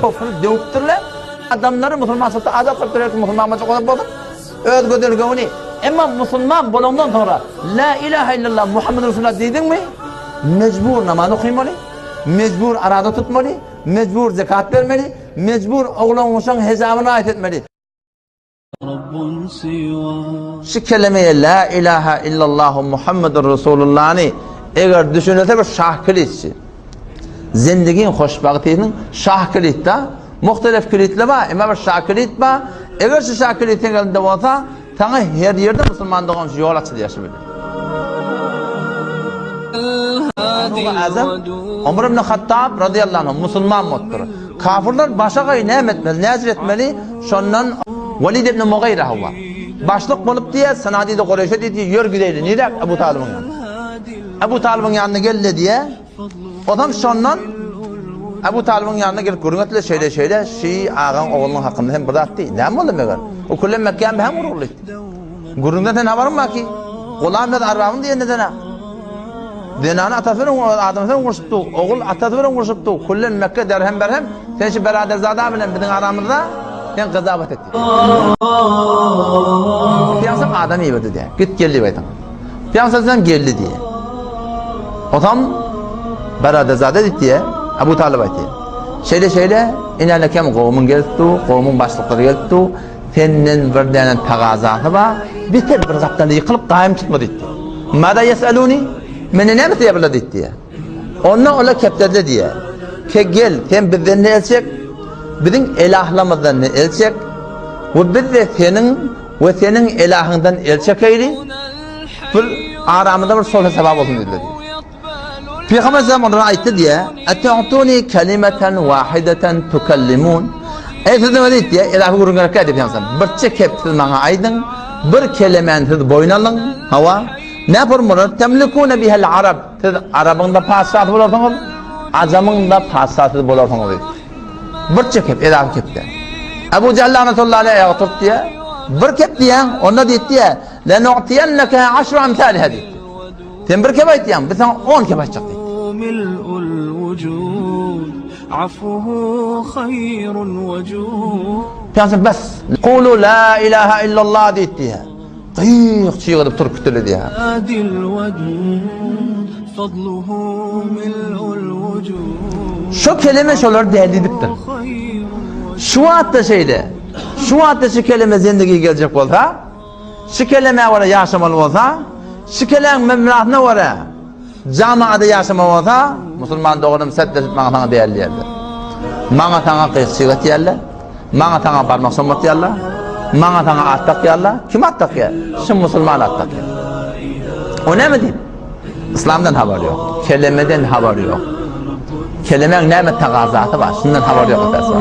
Köpüni döwüpdirler. Adamlary musulmançylykda azat kylypdyr, her kim musulman boljak bolsa bolsun. Öz gözel göwni. Emma musulman bolandan soňra La ilahe illallah Muhammed Resulullah diýdiňmi, mejbur namaz okymaly, mejbur araza tutmaly, mejbur zekat bermeli, mejbur oglan-uşagyň hejabyny raýat etmeli. Şu kelemeýe La ilahe illallahu Muhammedur Resulullahny eger düşünilse bir şah kilitçi. Zendigiň hoşbagtynyň şah kilitda, muhtelef kilitler bar, emma bir şah kilit bar. Eger şu şah kilit seň elinde bolsa, saňa her ýerde musulman dogan şu ýol açylýar şu bilen. Azam Omar ibn Hattab radiyallahu anh musulman bolupdyr. Kafirler başagaý näme etmeli, näcir etmeli? Şondan Walid ibn Mugaýra hawa. Başlyk bolup diýe, Sanadide Gureýşe diýdi, ýör gideýli. Nirä? Ebu Talybyň ýanyna. Ebu Talybyň ýanyna geldi diýe. Ozam şondan Ebu Talybyň ýanyna gelip gürrüň etdiler, şeýle şeýle, şi agaň oglunyň hakynda hem bir zat diý. Näme boldy meger? O küllen Mekgäň hem uruldy. Gürrüňden sen habaryň bar ki, Gulam öz arbabyň diýenine Zenany atasy bilen adamsy bilen urşupdy, ogul atasy bilen urşupdy. Küllen Mekke derhem berhem, sen şu beraderzada bilen biziň aramyzda sen gyzabat et. Pyýansam adam iberdi diýýär. Git gel diýip aýdyň. Pyýansam geldi diýýär. Otam beraderzada diýdi, Abu Talib aýtdy. Şeýle şeýle, inäne kem gowumyň gelipdi, gowumyň başlyklary gelipdi. Senden bir däne tagazasy bar, biter bir gapdalda ýykylyp gaýym tutma diýdi. Mada ýesaluni? Menden näme isleýär bular diýdi. Onda olar kepderdi diýýär. Ke gel, sen bizden ne el çek, biziň elahlamyzdan ne el çek we biz-de seniň we seniň elahyňdan el çekeýli, bir aramyzda bir sulh seba bolsun diýdiler. Pygamber sallam olara aýtdy diýe, Etu'tuni kelimeten wahideten tukallimun. Eý siziň özi diýe, ilahi gürrüň gerek diýip pygamber Birçe kep siz maňa aýdyň, bir kelemäni siz boýun alyň. Hawa. Ne formular? Temlikune bihel arab. Siz arabyň da patyşasy bolarsyňyz, ajamyň da patyşasy bolarsyňyz diýdi. Birçe kep, ilahi kepde. Ebu Jahl lanatullahi aleyh aýaga turdy diýe, bir kep diýen, onda diýdi diýe, Lenu'tiyenneke aşru amsaliha diýdi. Sen bir kep aýtýaň, biz saňa on kep aýtjak diýdi. Pygamber bes, Kulu la ilaha illallah diýdi diýýär. Gyýyk çyg edip turup gitdiler diýýär. Şo keleme şolary däli edipdir. Şu wagtda şeýle. Şu wagtda şu keleme zendigi geljek bolsa, Şu kelemä görä ýaşamaly bolsa, şu keleň mebnasyna görä jamaada ýaşamaly bolsa, musulman doganym sepleşip maňa saňa däl diýerler. Maňa saňa gyzçyk etýärler, maňa saňa barmak somatýarlar, maňa saňa at dakýarlar. Kim at dakýar? Şu musulman at dakýar. O näme diýip? Yslamdan habary ýok. Kelemeden habary ýok. Kelemäň näme tagazasy bar? Şundan habary ýok esasy.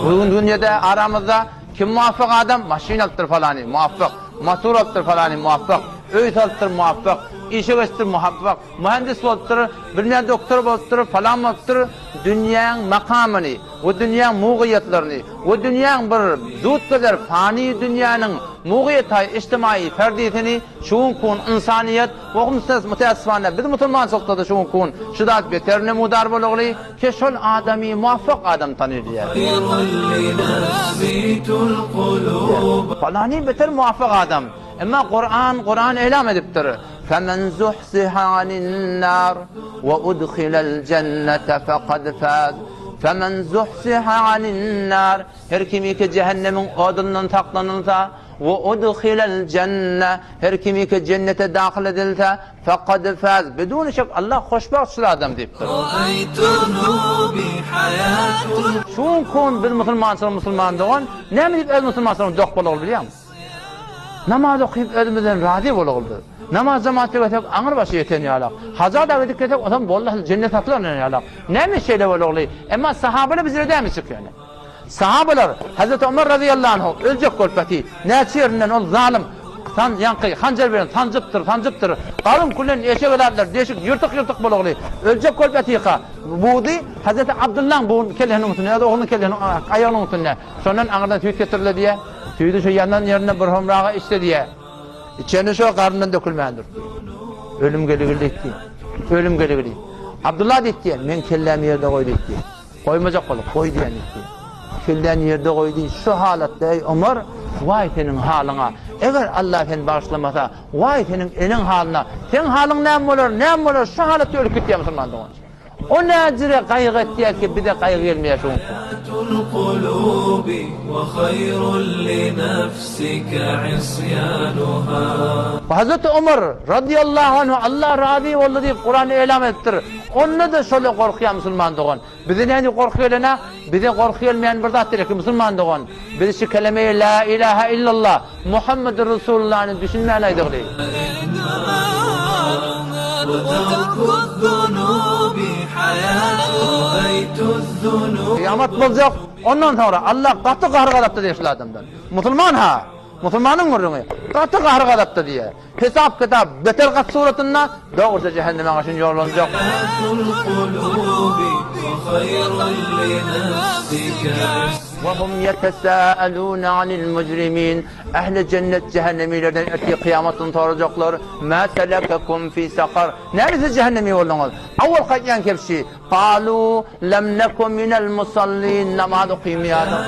Bu gün dünýede aramyzda kim muwaffak adam? Maşyn alypdyr falany, muwaffak. Motor alypdyr falany, muwaffak. Öý salypdyr, muwaffak. Işe geçipdir, muwaffak. Muhendis bolupdyr, bilmeýän doktor bolupdyr, falan bolupdyr. Dünýäň makamyny we dünýäň mugyýetlerini we dünýäň bir zut gezer pany dünýäniň mugyýetaý ijtimaýy ferdisini şu günki gün ynsanyýet we müteessifane biz musulmançylykda-da şu günki gün şu zat beter nemudar bolagly ki şol adamy muwaffak adam tanylýar. Palany beter muwaffak adam. Emma Kuran Kuran elam edipdir. Femen zuhziha anin nar we udhilel jennete fekad faz. Femen zuhziha anin nar her kimiki cehennemiň odundan saklanylsa we udhilel jenne her kimiki jennete dahyl edilse fekad faz. Biduni şek Allah hoşbagt şul adam diýipdir. Şu gün biz musulmançylyk musulman dogan näme diýip öz musulmançylygymyz dok bolagly bilýäňmi? Namaz okyp özümizden razy bolagly biz. Namaz jemaatda gelsek aňyr başy ýeten ýalak. Haja dagy gidip gelsek onam boldy jennet satylan ýalak. Näme şeýle bolagly? Emma sahabalar bizlere dämi çykýany? Sahabalar Hazreti Omar razyýallahu anhu öljek bolup ýaty. Näçe ýerinden ol zalym san ýaňky hanjar bilen sanjypdyr, sanjypdyr. Garyn külen eşek zatlar deşik ýyrtyk-ýyrtyk bolagly. Öljek bolup ýatyka. Budy Hazreti Abdyllaň bu kellesiniň üstünde, öz oglunyň kellesiniň aýagynyň üstünde. Şondan aňyrdan süýt getirildi diýýär. Süýdi şu ýanan ýerinde bir homraga içdi diýýär. Içeni şo garnyndan dökülmändir. Ölüm geligili diýdi. Ölüm geligili. Abdullah diýdi, men kellämi ýerde goý diýdi. Goýmajak bolup, goý diýen diýdi. Kelläni ýerde goýdy. Şu halatda eý Omar, waý seniň halyňa. Eger Allah seni bagyşlamasa, waý seniň eneň halyna. Seň halyň näme bolar, näme bolar, şu halatda ölüp gitýär musulman dogan. O näjire gaýgy etýär ki, bize gaýgy gelmeýär şu günki. Hazreti Omar radyýallahu anhu Allah razy boldy diýip Kuran elam edipdir. Onda-da şola gorkýar musulman dogan. Bize nädip gorky gelene? Bize gorky gelmeýän bir zat gerek musulman dogan. Biz şu kelemeýi la ilaha illallah Muhammedur Resulullahny düşünmän aýdygly. Kyýamat boljak, ondan soňra Allah gaty gahar-gazapda diýýär şul adamdan. Musulman ha, musulmanyň gürrüňi. Gaty gahar-gazapda diýýär. Hesap-kitap beter gaty suratynda, dogrusy jähenneme gaşyn ýollanjak. Ve hum yetesâelûne anil mücrimin. Ähli jennet jähennemilerden ertir kyýamatdan sorajaklar, Mâ selekekum fî sakar. Näme siz jähennemi bolduňyz? Awwal gaýtýan kebşi, Galû lem neku minel musallin, namaz okymýardyk.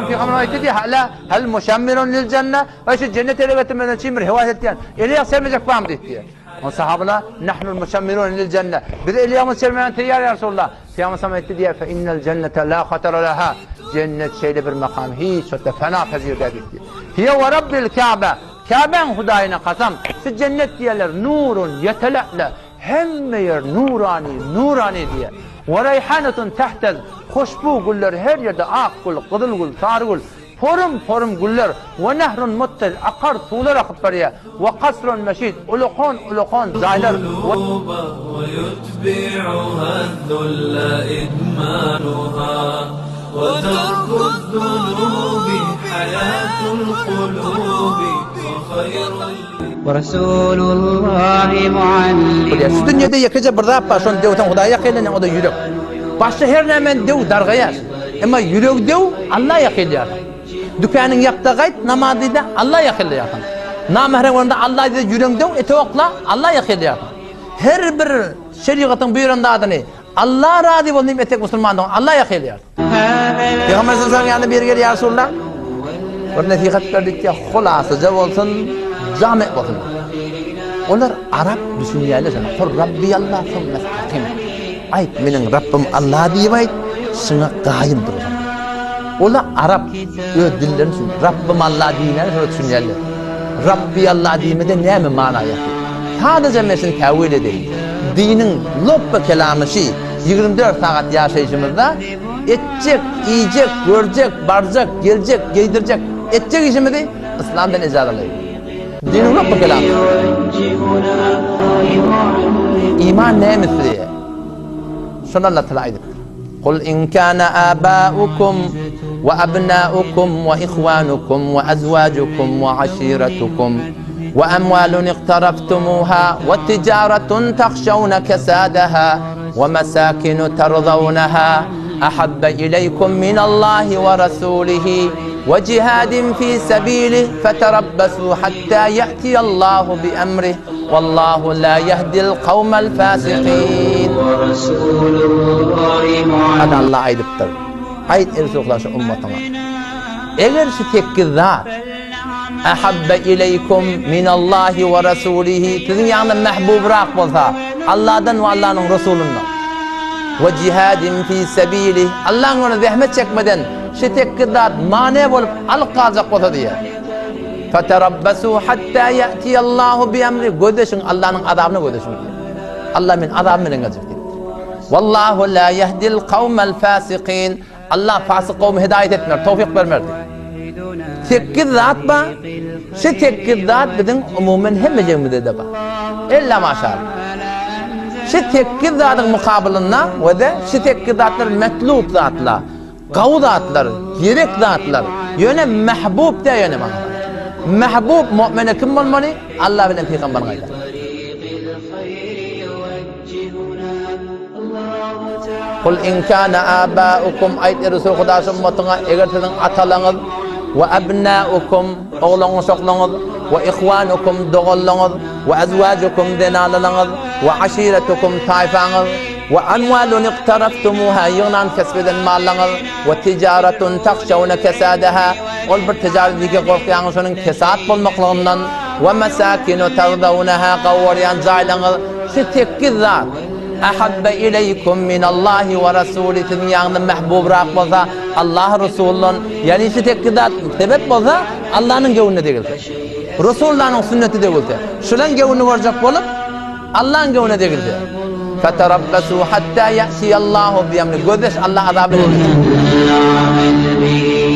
Pygamber aýtdy diýýär, Hala hel muşammirun lil jenne? Waý şu jennet ele getirmeden üçin bir hewas etýän. Eli ýag sermejek barmy diýip diýýär. Ol sahabalar, Nahnul muşammirun lil jenne. Biz eli ýagymyzy sermäge taýýar ýa Resulallah. Pygamber sallam aýtdy diýýär, Fe innel jennete la hatara leha. Jennet şeýle bir makam, hiç wagtda fena pezir däl diýip diýýär. Hiýe we Rabbil Käbe. Käbäň Hudaýyna kasam, şu jennet diýerler, nurun ýetele'le, hemme ýer nurany, nurany diýer. We reýhanetun tehtez, hoşbu güller her ýerde ak gül, gyzyl gül, sary gül, porum-porum güller, we nehrun muttez, akar suwlar akyp barýar, we kasrun meşid, ulakan-ulakan jaýlar, we. Şu dünýede ýekeje bir zat bar, şony döwseň Hudaýa ýakynlanýaň, o-da ýürek. Başga her nämäni döw dargaýar. Emma ýüregi döw, Alla ýakynlaýarsyň. Dükanyň ýapda gaýt, namaz diýde, Alla ýakynlaýarsyň. Namährem bolanda Alla diýde ýüregiň döw, ete okla, Alla ýakynlaýarsyň. Her bir şerigatyň buýran zadyny Alla razy bolsun diýip etsek musulman dogan Alla ýakynlaýar. Pygamber sallallahu ýanyna biri gelýär, Ýa Resulallah, bir nesihat ber diýip, hulasaja bolsun, jamy bolsun. Olar arap düşünýärler şona. Kul Rabbi Allah summestakim. Aýt, meniň Rabbym Allah diýip aýt, şuňa gaýym dursun. Olar arap öz dillerini üçin Rabbym Allah diýmäne şolar düşünýärler. Rabbi Allah diýmede näme mana ýatyr? Sadaja men şuny täwil edeýin. Diniň lopba kelamy şi, 24 sagat ýaşaýşymyzda etjek, iýjek, görjek, barjak, geljek, geýdirjek, etjek işimizi yslamdan ejaza alaýyn. Diniň lopba kelamy. Iman näme isleýär? Şony Allah Taala aýdypdyr. Kul in kana abaukum we abnaukum we ihwanukum we azwajukum we aşiratukum we amwalun iqtaraftumuha we tijaratun tahşawna kesadaha we masakinu tarzawnaha ahabba ileýkum minallahi we rasulihi we jihadin fi sabilihi feterabbasu hatta ýa'tiýallahu bi emrih Wallahu la ýehdil kawmel fasikin. Hany Allah aýdypdyr. Aýt ey Resulullah şu ummatyňa. Eger şu sekiz zat ahabbe ileýkum minallahi we rasulihi siziň ýanyňyzda mähbubrak bolsa Allahdan we Allahnyň Resulyndan we jihadin fi sabilih Allahyň ýolunda zähmet çekmeden şu sekiz zat mane bolup alyp galjak bolsa diýýär. Feterabbasu hatta ýa'tiýallahu bi emri gözleşiň Allanyň azabyna gözleşiň diýýär. Allah men azabym bilen geljek diýipdir. Wallahu la ýehdil kawmel fasikin. Allah fasyk kowmy hidaýat etmer, towfyk bermer diýip. Sekiz zat bar. Şu sekiz zat biziň umuman hemmejigimizde-de bar. Ella maşallah. Şu sekiz zadyň mukabylynda we-de şu sekiz zatlar metlub zatlar. Gawy zatlar, gerek zatlar. Ýöne mähbub däl ýöne maňa. Mähbub mu'mine kim bolmaly? Allah bilen pygamberiň aýdany. Kul in kana abaukum aýt ey Resul Huda şu ummatyňa eger siziň atalaňyz we abnaukum oglaňyz şoklaňyz. We ihwanukum doganlaryňyz, we azwajukum zenanalaryňyz, we aşiretukum taýfaňyz, we amwalun iqtaraftumuha ýygnan kesp eden mallaryňyz, we tijaratun tahşawna kesadaha ol bir tijaret nige gorkýaňyz şonuň kesat bolmaklygyndan, we masakinu tardawnaha gawarýan jaýlaryňyz, şu sekiz zat ahabba ileýkum minallahi we rasuli siziň ýanyňyzda mähbubrak bolsa Allah Resuldan, ýagny şu sekiz zat sebep bolsa Allanyň göwnüne degilse. Resulullanyň sünneti degilse. Şulaň göwnüni görjek bolup, Allaň göwnüne degilse. Feterabbasu hatta ya'tiyallahu bi emri. Gözleş Allah azaby bilen gelsin.